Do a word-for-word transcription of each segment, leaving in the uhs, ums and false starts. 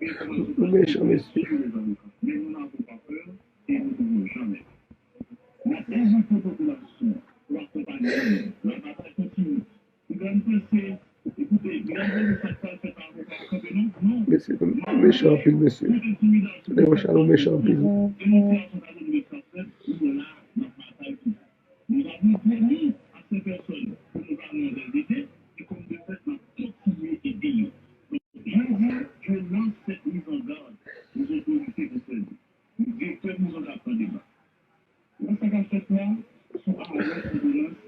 Nou mechan, mesye. Mesye, nou mechan anpil, mesye. Leon Charles, nou mechan anpil.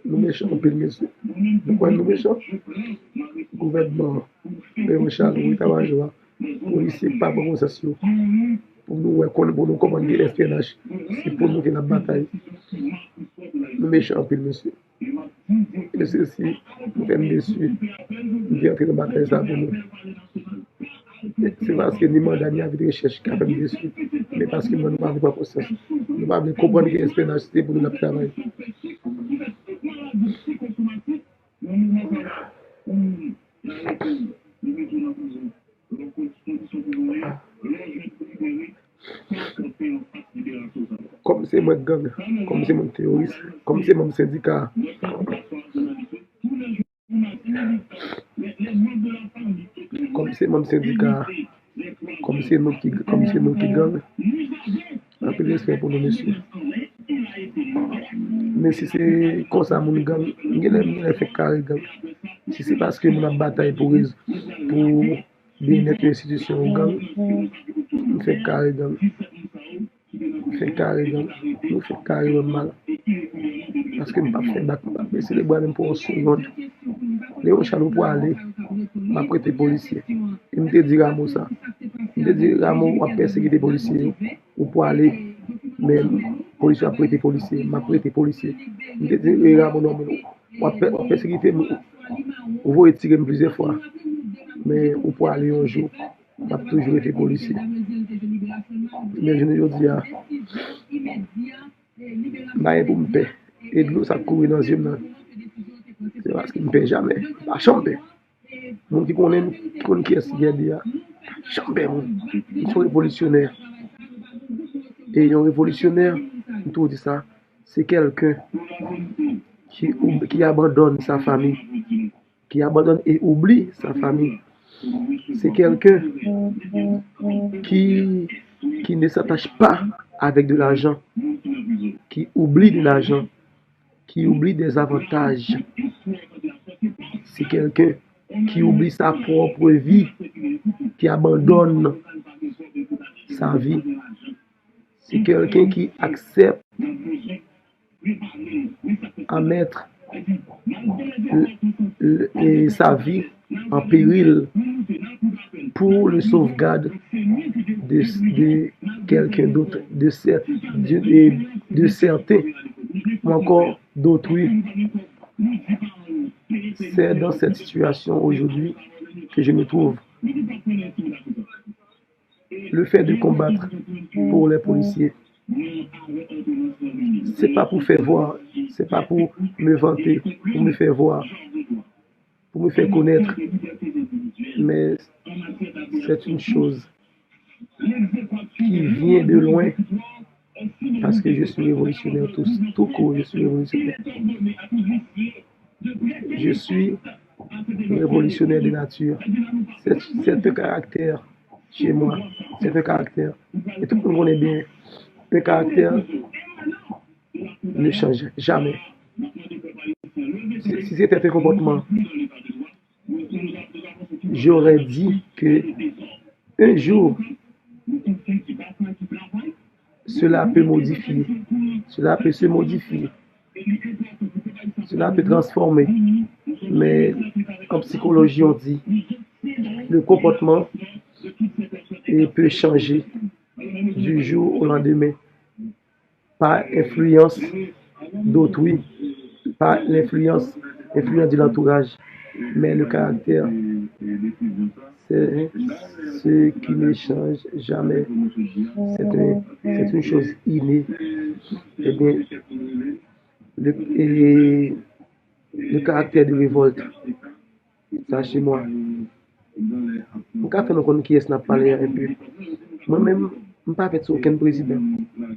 Nou mechan anpil, mesye. Nou kwè nou mechan? Gouvènman an, Leon Charles, Etamajo a, polisye pa pran konsyans yo. Pou nou wè, pou nou konprann ki S P N H, se pou nou ke n ap batay. Nou mechan anpil, mesye. E se si nou fè m desi, m te antre nan batay sa pou nou. Se paske ni manda ni avi de rechèch ki ka fè m desi. Men paske nou pa vle pran konsyans. Nou pa vle konprann ke S P N H se pou nou n ap travay. Kòm se mwen k gang, kòm se mwen k teworis, kòm se manm sendika a, kòm se manm sendika a, kòm se nou ki, kòm se nou ki gang, anpil respè pou nou, mesye. Men si se konsa moun gang, m genlè, m genlè fèk kare gang. Si se paske moun ap batay pou rez-, pou byennèt yon enstitisyon, yon gang, m fèk kare gang. M fèk kare gang. Nou fèk kare wè m mal. Paske m p ap fè bak, m p ap bese lebra menm pou yon segonn. Leon Charles, ou pwale, m ap rete polisye. E m te di Rameau sa. M te di Rameau, w ap pèsekite polisye yo. Ou pwale, men polisye ap rete polisye. M ap rete polisye. M te di, e Rameau, non, men w ap pè-, w ap pèsekite m, ou voye tire m plizyè fwa. Men ou pwale yon jou, m ap toujou rete polisye. Men jounen jodi a, m pa gen pou m pè. E dlo sa k kouri nan zye m nan, se paske m pè jamè. M pa janm pè. Moun ki konnen m, ki konn kiyès Guerdy a, pa janm pè moun. M se yon revolisyonè. E yon revolisyonè, m toujou di sa, c'est quelqu'un qui, qui abandonne sa famille, qui abandonne et oublie sa famille. C'est quelqu'un qui, qui ne s'attache pas avec de l'argent, qui oublie de l'argent, qui oublie des avantages. C'est quelqu'un qui oublie sa propre vie, qui abandonne sa vie. C'est quelqu'un qui accepte à mettre le, le, et sa vie en péril pour le sauvegarde de, de quelqu'un d'autre, de, cer-, de, de, de certains, ou encore d'autrui. C'est dans cette situation aujourd'hui que je me trouve. Le fait de combattre pour les policiers, c'est pas pour faire voir, c'est pas pour me vanter, pour me faire voir, pour me faire connaître, mais c'est une chose qui vient de loin, parce que je suis révolutionnaire tout, tout court, je suis révolutionnaire. Je suis révolutionnaire de nature. C'est, c'est un caractère chez moi. C'est un caractère. Et tout le monde connaît bien. Un caractère ne change jamais. Si, si c'était un comportement, j'aurais dit que un jour, cela peut modifier. Cela peut se modifier. Cela peut transformer. Mais en psychologie, on dit, le comportement, eh, peut changer du jour au lendemain par influence d'autrui, par l'influence, influence de l'entourage. Mais le caractère, c'est ce qui ne change jamais. C'est un, c'est une chose innée. Eh bien, le, et le caractère de révolte, ça chez moi, M ka fè nou konn kiyès n ap pale a enpe. Mwen menm, m pa fèt sou okenn prezidan.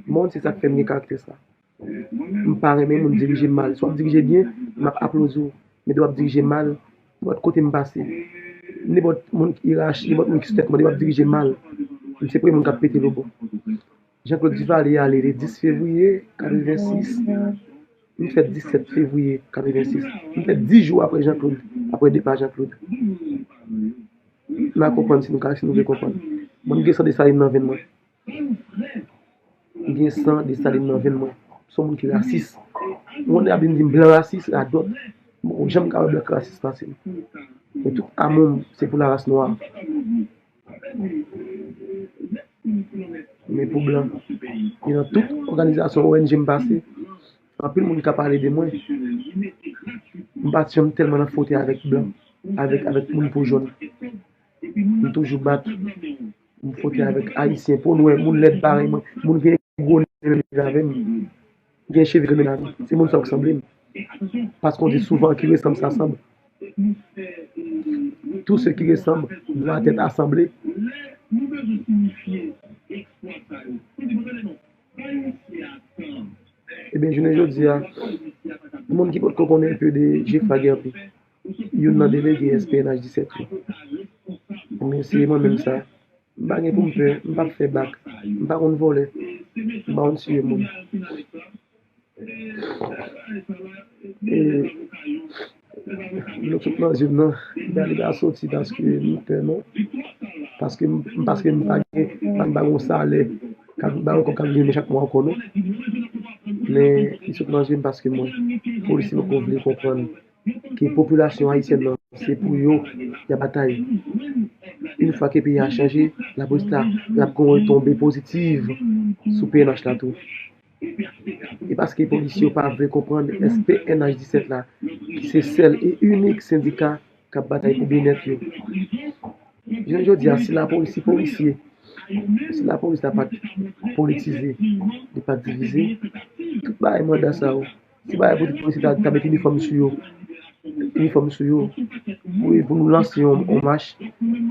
Mwen se sa k fè m gen karaktè sa. M pa renmen moun dirije m mal. Si w ap dirije byen, m ap aplodi w. Men depi w ap dirije mal, nenpòt kote m pase, nenpòt moun ki rache, nenpòt moun ki sou tèt mwen, depi w ap dirije mal, m se premye moun k ap pete lobo. Jean Claude Duvalier ale le dis fevriye katrevensis. M fèt disèt fevriye katrevensis. M fèt dis jou apre Jean Claude, apre depa Jean Claude. N a konprann si nou ka, si nou vle konprann. Mwen, m gen san Desalin nan venn mwen. M gen san Desalin nan venn mwen. M se yon moun ki rasis. Yon moun ap vin di m blan rasis, radòt. M poko janm ka wè blan ki rasis pase m. Men tout amou m, se pou laras nwa. Men pou blan. E nan tout òganizasyon O N G m pase, anpil moun ka pale de mwen. M pa t janm tèlman nan fwote avèk blan, avèk, avèk moun po jòn. M toujou bat. M fwote avèk Ayisyen, po nwè, moun lèd parèy mwen, moun gen gwo nen menm jan avè m, gen cheve grenn avè m. Se moun sa yo k sanble m. Parce qu'on dit souvent qui ressemble s'assemble. Tout ce qui ressemble doit être assemblé. Ebyen, jounen jodi a, moun ki potko konnen enpe de Jefra Guerby, youn nan delege S P N H disèt yo. Men se mwen menm sa. M pa gen pou m pè, m p ap fè bak, m pa konn vòlè, m pa konn tiye moun. E dlo sot nan zye m nan, m pa li pa soti paske m pè non. Paske m, paske m pa gen, m pa gen yon salè k ap ba yon kòb k ap vini chak mwa ankò non. Men li sot nan zye m paske mwen, polisye poko vle konprann ke popilasyon ayisyèn nan, se pou yo y ap batay. Yon fwa ke peyi a chanje, lapolis la, l ap gen yon retonbe pozitiv sou P N H la tou. E paske polisye yo pa vle konprann S P N H disèt la, ki se sèl e inik sendika k ap batay pou byennèt yo. Jounen jodi a, si lapolis, si polisye, si lapolis la pa t politize, li pa t divize, tout bagay manda sa yo, se bagay pou tout polisye ta, ta met inifòm sou yo, inifòm sou yo, pou, pou nou lanse yon, yon mach,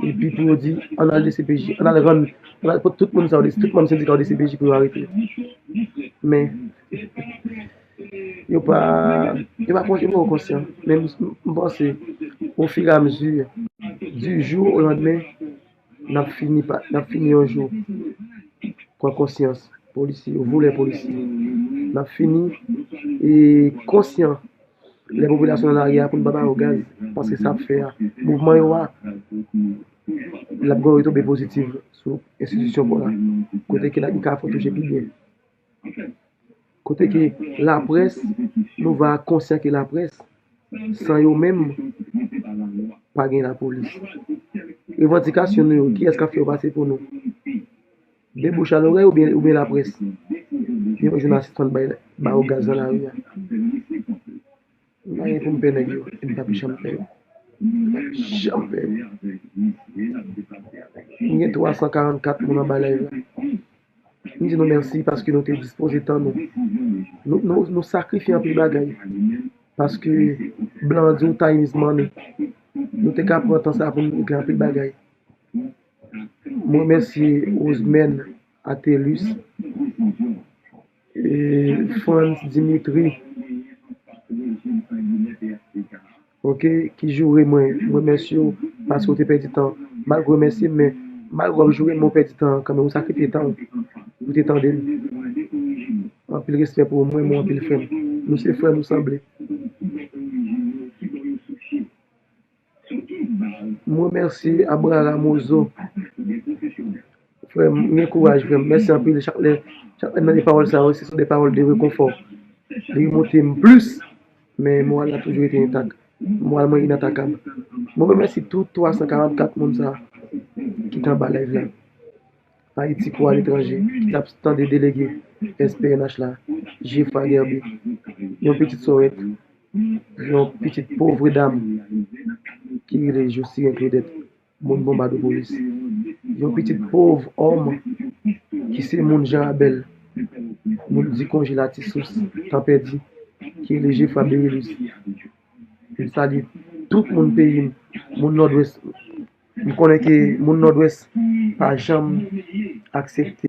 epi pou yo di, ann al D C P J, ann al rann, ann al pot tout moun sa yo, tout manm sendika yo D C P J pou yo arete yo. Men, yo pa, yo pa, yo poko konsyan. Men m, m panse, au fur et à mesure, du jour au lendemain, n ap fini pa, n ap fini yon jou. Pran konsyans, polisye yo, vòlè polisye. N ap fini e konsyan lè popilasyon nan lari a pou n pa ba yo gaz, paske sa ap fè a, mouvman yo a, l ap gen yon retonbe pozitiv sou enstitisyon pa w la, kote ke l ap ka fè w touche pi byen. Kote ke laprès, nou va konsyan ke laprès, san yo menm, pa gen lapolis. Revandikasyon nou yo, kiyès k ap fè yo pase pou nou? De bouch a lorèy oubyen, oubyen laprès? Yon jou n a sispann bay, ba yo gaz nan lari a. M pa gen pou m pè nèg yo, e m p ap janm pè yo. M p ap janm pè yo. M gen twa san karannkat moun anba live la. M di nou mèsi paske nou te dispoze tan nou. Nou, nou, nou sakrifye anpil bagay. Paske blan an di w time is money. Nou te ka pran tan sa pou nou regle anpil bagay. M remèsye Rosemène Atelus, e, Frantz Dimitri, oke, ki joure mwen. M remèsye w paske w te pèdi tan w. Malgre w remèsye m, men malgre w ap joure m, men w pèdi tan w kanmenm. Ou sakrifye tan w pou te tande m. Anpil respè pou ou, m renmen w anpil, frè m. Nou se frè, nou sanble. M remèsye Abraham Ozo. Frè m, m gen kouraj, frè m. Mèsi anpil. Chak lè, chak lè m tande pawòl sa yo, se son de pawòl de rekonfò. Li remonte m plis, men moral la toujou rete entak. Moral mwen inatakab. Mwen remèsye tout twa san karannkat moun sa ki te anba live la. Ayiti kou aletranje, ki t ap tande delege S P N H la, Jefra Guerby, yon pitit Sòwèt, yon pitit pov dam ki rele Josiren Claudette, moun Bonbadopolis, yon pitit pov òm ki se moun Jan Rabèl, moun Dikonje, Latisous, Tanpèdi, ki rele Jefra Berilus. M salye tout moun peyi m, moun Nòdwès, M konnen ke moun Nòdwès pa janm aksepte